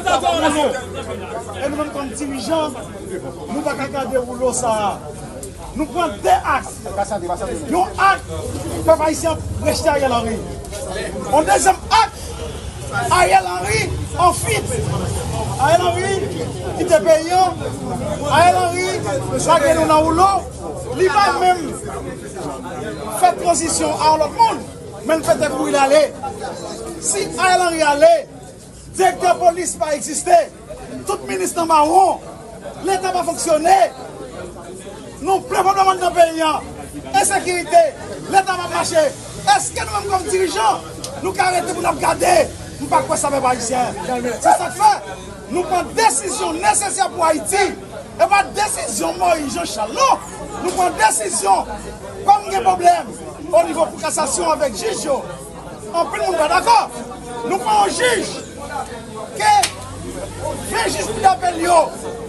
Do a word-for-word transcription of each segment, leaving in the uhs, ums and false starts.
Sa pa woulo. E nou menm kòm dirijan, nou pa ka gade woulo sa a. Nou pran de ak. Yon ak, pèp ayisyen ap rejte Ariel Henry. Yon dezyèm ak, Ariel Henry an fwit. Ariel Henry kite peyi an. Ariel Henry lage nou nan woulo. Li pa menm fè tranzisyon a yon lòt moun, men l fè tèt kouri l ale. Si Ariel Henry ale, direktè polis pa egziste, tout minis nan mawon, leta pa fonksyone. Nou plen pwoblèm anndan peyi an. Ensekirite, leta pa mache. Èske nou menm kòm dirijan, nou ka rete pou n ap gade? M pa kwè sa, pèp ayisyen. Se sa k fè nou pran desizyon nesesè pou Ayiti. E pa desizyon Moïse Jean Charles, non. Nou pran desizyon kòm gen pwoblèm o nivo kou kasasyon avèk jij yo. Anpil moun pa dakò. Nou pran yon jij ke ven jij kou dapèl yo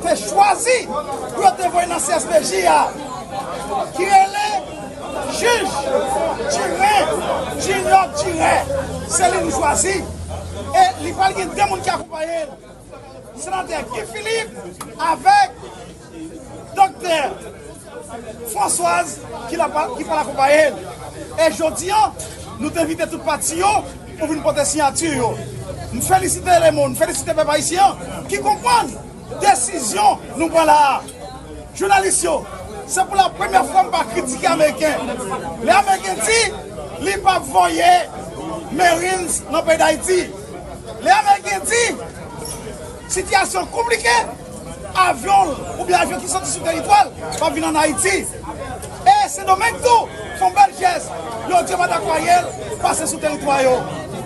te chwazi pou yo te voye nan C S P J a, ki rele jij Durin, Junior Durin. Se li nou chwazi. E li pral gen de moun ki akonpaye l. Senatè Guy Philippe avèk Doktè Françoise ki la pa, ki pral akonpaye l. E jodi a, nou te envite tout pati yo pou vin pote siyati yo. M felisite lemonn, m felisite pèp ayisyen an ki konprann desizyon nou pran la a. Jounalis yo, se pou la premyè fwa m pa kritike Ameriken. Lè Ameriken di li p ap voye Marines nan peyi Dayiti, lè Ameriken di sitiyasyon konplike, avyon l oubyen avyon ki soti sou teritwa l p ap vin ann Ayiti. E Sendomeng tou fè yon bèl jès, yo di yo pa dakò Ariel pase sou teritwa yo.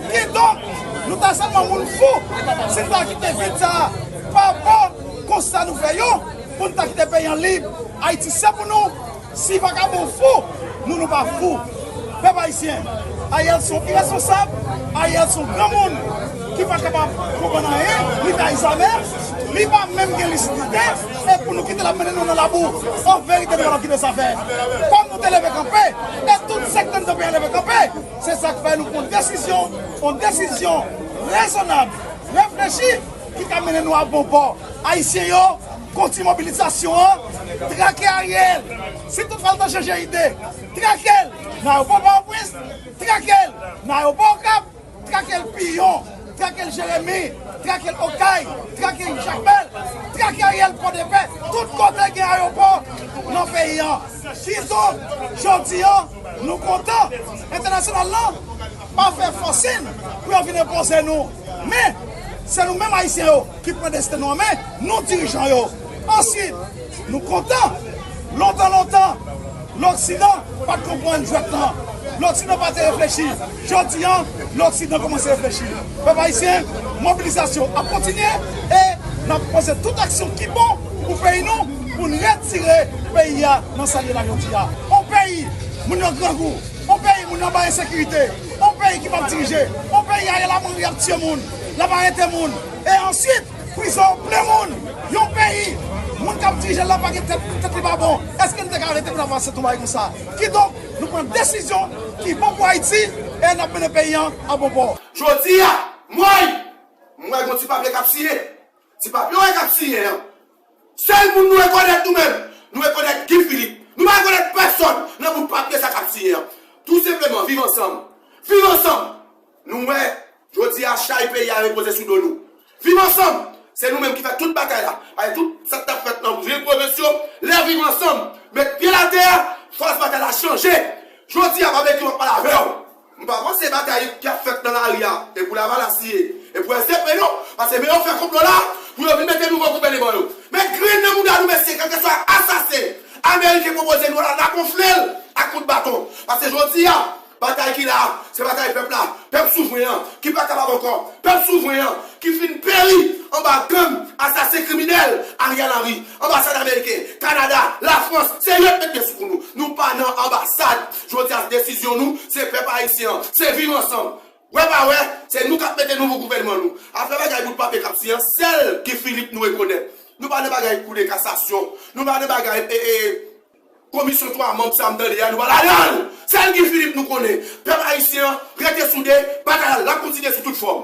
Kidonk, nou ta sèlman moun fou si n ta kite vid sa a pa rapò konsta nou fè yo, pou n ta kite peyi an lib. Ayiti se pou nou. Si vakabon fou, nou, nou pa fou. Pèp ayisyen, Ariel se yon iresponsab, Ariel se yon granmoun ki pa kapab konprann anyen, li pa egzame, li pa menm gen lisidite, e pou nou kite l ap mennen nou nan labou. An verite, nou pa kite sa fè. Kòm nou te leve kanpe, e tout sektè nou te leve kanpe, se sa k fè nou pran desizyon, yon desizyon rezonab, reflechi, ki ka mennen nou a bon pò. Ayisyen yo, kontinye mobilizasyon an, trake Ariel. Si toutfwa l ta chanje ide, trake l nan ayewopò Pòtoprens, trake l nan ayewopò Okap, trake l Piyon, trake l Jeremi, trake l Okay, trake l Jakmèl, trake Ariel Pòdepè, tout kote gen ayewopò nan peyi an. Kidonk, jodi an, nou kontan entènasyonal lan pa fè fòsin pou yo vin enpoze nou. Men, se nou menm ayisyen yo ki pran desten nou an men, nou dirijan yo. Answit, nou kontan, lontan, lontan, Loksidan pa t konprann jwèt lan. Loksidan pa te reflechi. Jodi an, Loksidan kòmanse reflechi. Pèp ayisyen, mobilizasyon ap kontinye e n ap poze tout aksyon ki bon pou peyi nou, pou n retire peyi a nan sa l ye la jodi a. On peyi, moun yo grangou. On peyi, moun yo anba ensekirite. On peyi ki p ap dirije. On peyi, Ariel Henry ap tiye moun, l ap arete moun. E answit, prizon plen moun. Yon peyi, moun k ap dirije l la pa gen tèt, tèt li pa bon. Èske n te ka rete pou n ap pase tou bagay konsa? Kidonk, nou pran desizyon ki bon pou Ayiti e n ap mennen peyi an a bon pò. Jodi a, m wè, m wè gon ti papye k ap siyen. Ti papye w wè k ap siyen an. Sèl moun nou rekonèt nou menm, nou rekonèt Guy Philippe. Nou pa rekonèt pèsòn nan bout papye sa k ap siyen an. Tou senpleman, viv ansanm. Viv ansanm. Nou wè, jodi a, chay peyi a repoze sou do nou. Viv ansanm. Se nou menm ki fè tout batay la. Paske tout sa k t ap fèt nan vil pwovens yo, lè viv ansanm met pye l atè a, fòs batay la chanje. Jodi a, Babekyou, m ap pale avè w. M pa panse batay ki ap fèt nan lari a, e pou Lavalas li ye, e pou S D P non, paske men yo fè konplo la, pou yo vin mete nouvo gouvèneman yo. Men grenn nan mouda nou, mesye, kèlkeswa asasen ameriken pwopoze nou la, n a gonfle l ak kout baton. Paske jodi a, batay ki la, se batay pèp la, pèp souvren an, ki pa kapab ankò, pèp souvren an, ki fin peri anba gang asasen kriminèl Ariel Henry. Anbasad ameriken, Kanada, Lafrans, se yo k met men sou kou nou. Nou pa nan anbasad. Jodi a, desizyon nou, se pèp ayisyen an, se viv ansanm. Wè pa wè, se nou k ap mete nouvo gouvènman nou. Afè bagay bout papye k ap siyen an, sèl Guy Philippe nou rekonèt. Nou pa nan bagay kou de kasasyon. Nou pa nan bagay, e, e, komisyon twa manm sa m tande a, nou pa ladan l. Sèl Guy Philippe nou konnen. Pèp ayisyen an, rete soude, batay la, l ap kontinye sou tout fòm.